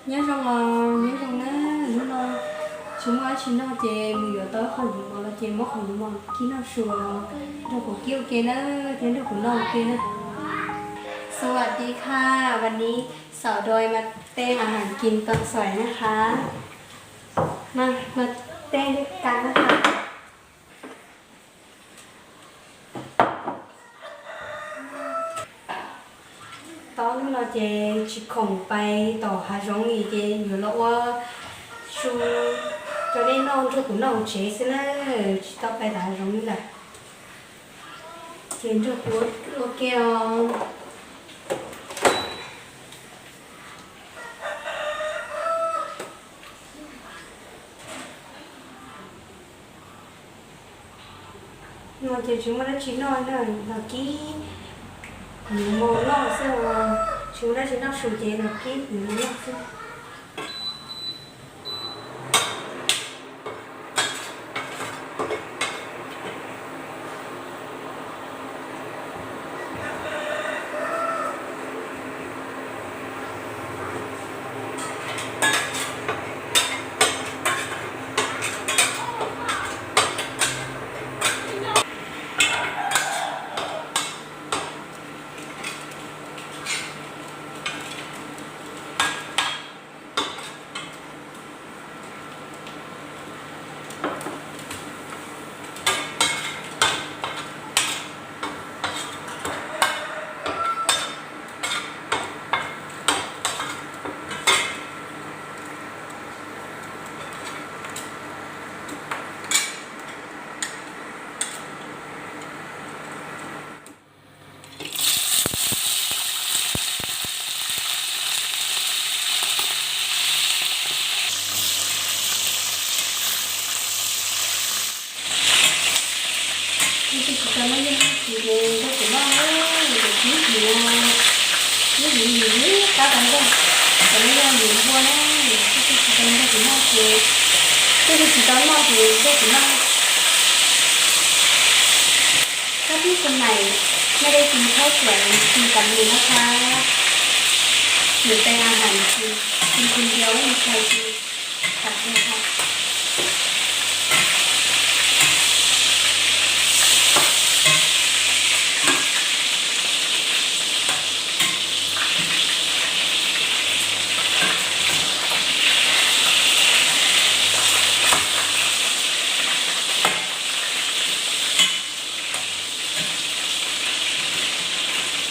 Nyob zoo os, nyob zoo na. Hnub no tsis muaj dab tsi noj ces mus yuav tau qhov yuv mos los ces muab qhov yuv mos kib noj su, nrog kuv kib ua ke na, thiab nrog kuv noj ua ke na. สวัสดีค่ะ วันนี้สาวดอยมาเต้นอาหารกินตอนสวยนะคะ มามาเต้นด้วยกันนะคะ Tob hnub no ces tsis khoom pais tom hav zoov li ces yuav los ua su rau nej noj nrog kuv noj hauv tsev xwb na, tsis tau pais tom hav zoov li lawm. Ces nrog kuv ua ke os. No ces tsis muaj dab tsi noj na, los kib kuv yuv mos noj xwb os. Tsis muaj dab tsi noj su ces los kib kuv yuv mos noj xwb. Leej twg tsis tau noj yaj hmab txiv ces nrog kuv noj, kuv twb hais tias yus yus qab tau nrog, kuv noj yaj yus npua na, leej twg tsis tau nrog kuv noj ces, leej twg tsis tau noj ces nrog kuv noj. Các bạn, hôm nay, nay đây tìm thấy của tìm cảm nhận nó khá, người ta hẳn thì tìm tìm hiểu như thầy thì cảm thấy hay.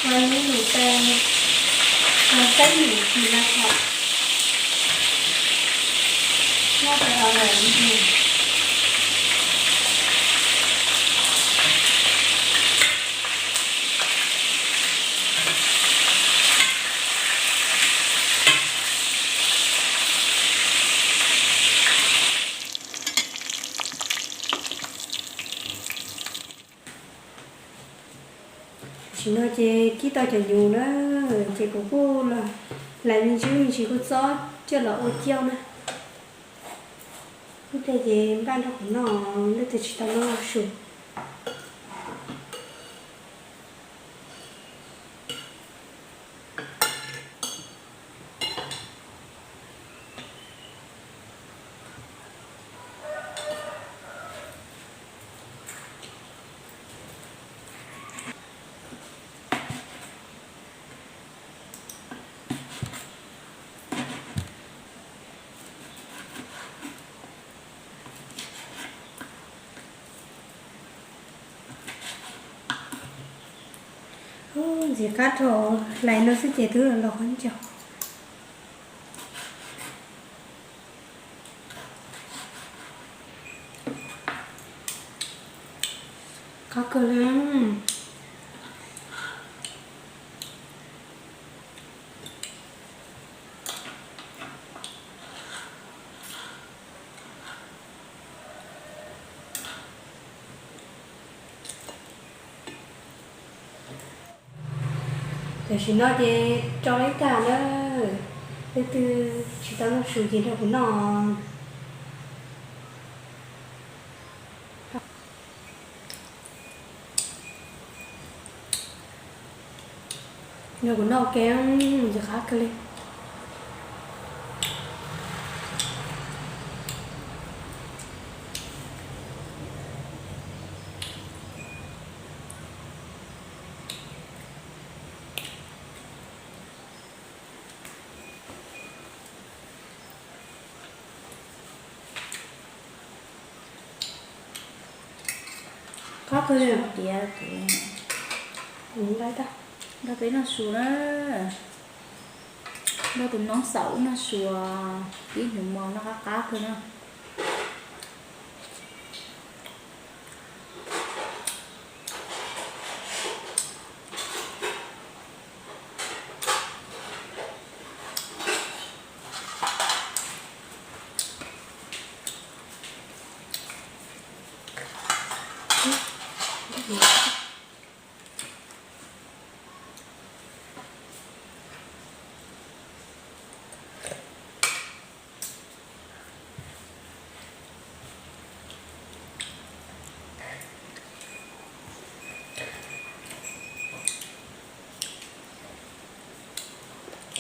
Ua nws num tes, ua teeb num tis na hom. Nyob tes o lawm. Tam sim no ces kib tau cov nyuv na, ces kuv kuj los hlais me ntsis me ntsis kuj txob coj los ua cauj na. Ib pliag ces npaj nrog kuv noj, leej twg tsis tau noj su. Ntxim qab rau hlais no xwb ces twb los qhov ncauj. Qab kawg li. Tam sim no ces rau ib tag na, leej twg tsis tau noj su ces nrog kuv noj. Nrog kuv noj ua ke, ntxim qab kawg li. Tiav, nrog peb noj su na, nrog tus noob xaum wb noj su, ib hnyuv mos noj qab qab kawg na.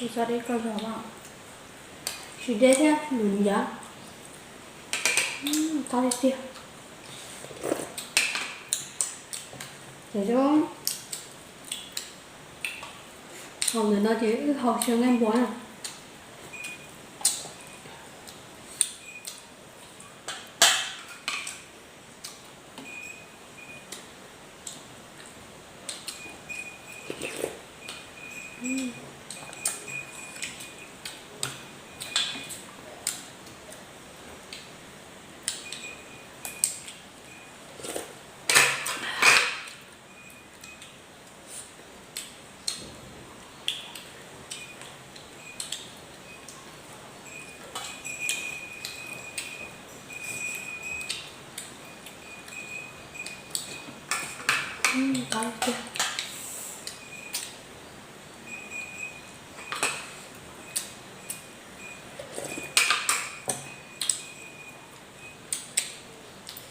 Tus txhob deb koj zog, tsis deb thiab, nws ncav, qab tiag tiag. Ces haus ntawm no ces wb haus xyaw nqaij npua na.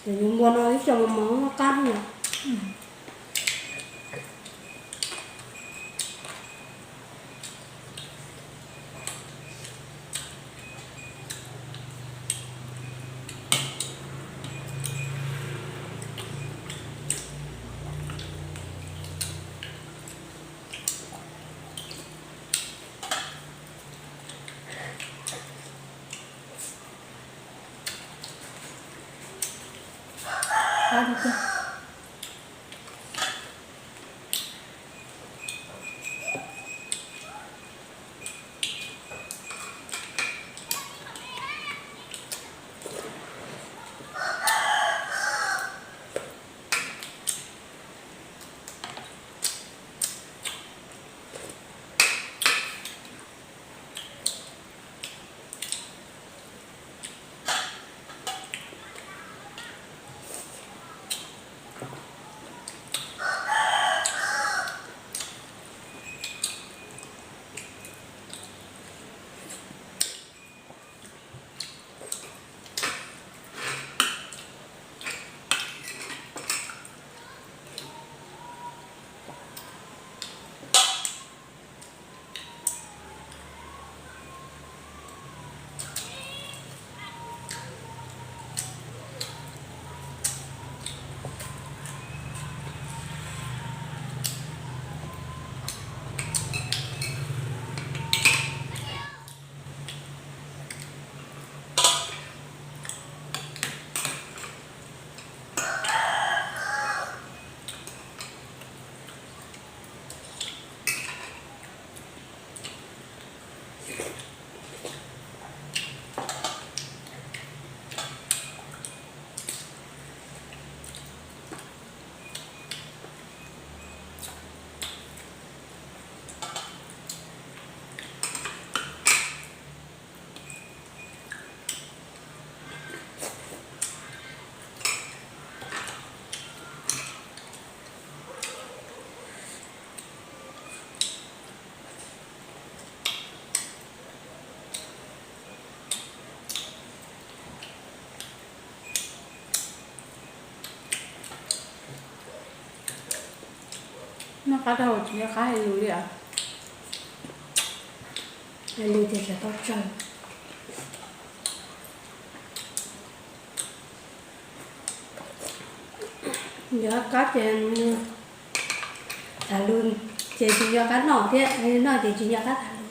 Ces yus npua no ib co mos mos qab no. Noj qab tag tsis nco qab hais lus li os. Hais lus ces tsis tau tsawg. Nco qab ces tham lus, ces tsis nco qab noj thiab, noj ces tsis nco qab tham lus.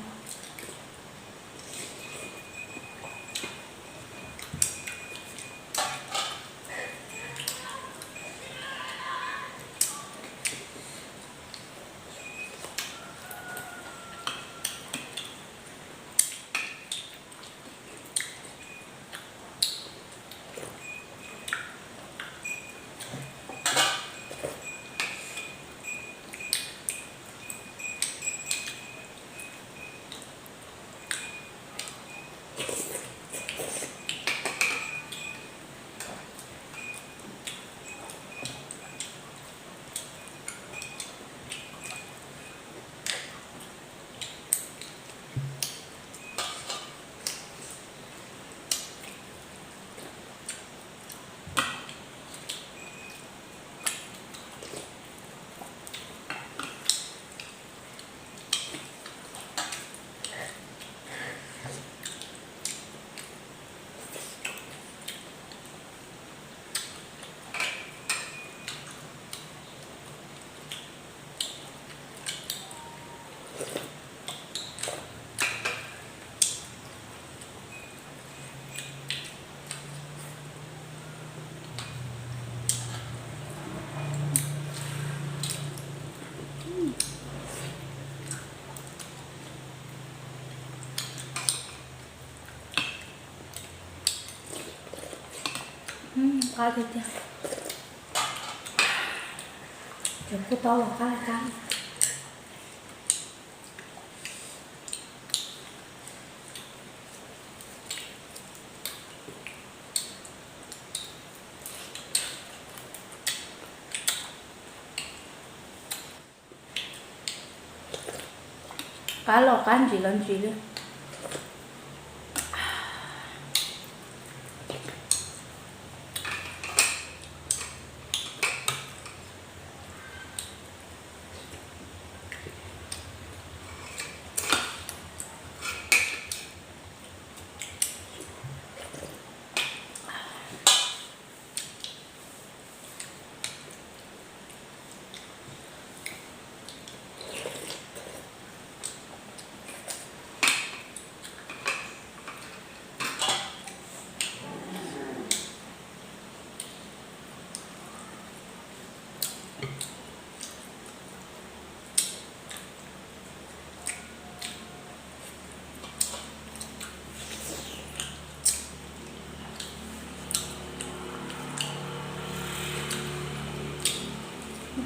Qab tiag tiag. Cov kua txob los qab qab. Qab los qab, ntsim los ntsim li.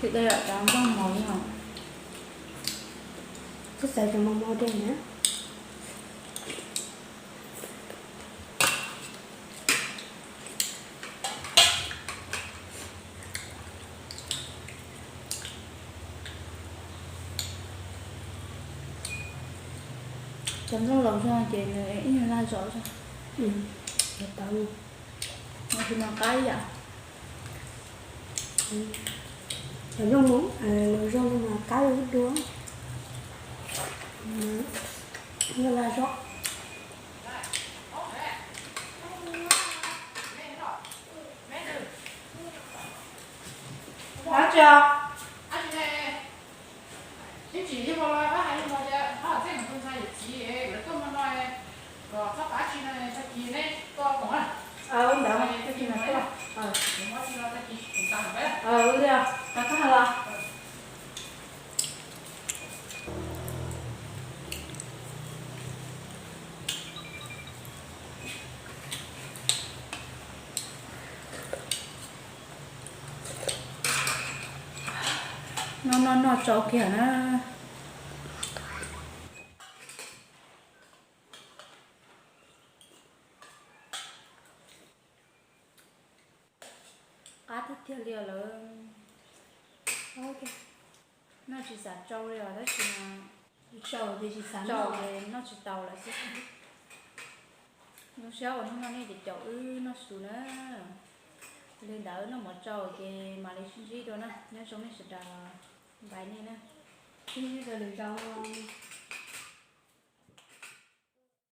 Tus dej yom, cov nplooj mos li os. Twb xav cov mos mos dej na. Cov nplooj laus zog ces nws ib nyuag laj zom zog. Tau, no tsis mas qab ib yam. Cov nplooj laus zog no mas qab ib dua, ib nyuag laj zom. Dab tsi? Ib tsam li ua los pab hais li no tias pab txheej tus ntxhais yawm txiv lawv tuaj hmo no, kom txhob pab tsi no, tag kis neb tuaj koom na. Ntawd tag kis no tuaj. Ua li os, koj hais los. No no no tsau kiag na. Qab tiag tiag li lawm. Noj tsis xav tsau li os, tab sis mas tsau ces tsis xav tsau, noj tsis tau lawm xwb. Zoo siab uas hnub no nej caum wb noj su na. Li ntawd noj mov tsau ces mam li sib ntsib dua na. Nyob zoo nej sawv daws, bye nej na. Sib ntsib dua lwm zaus.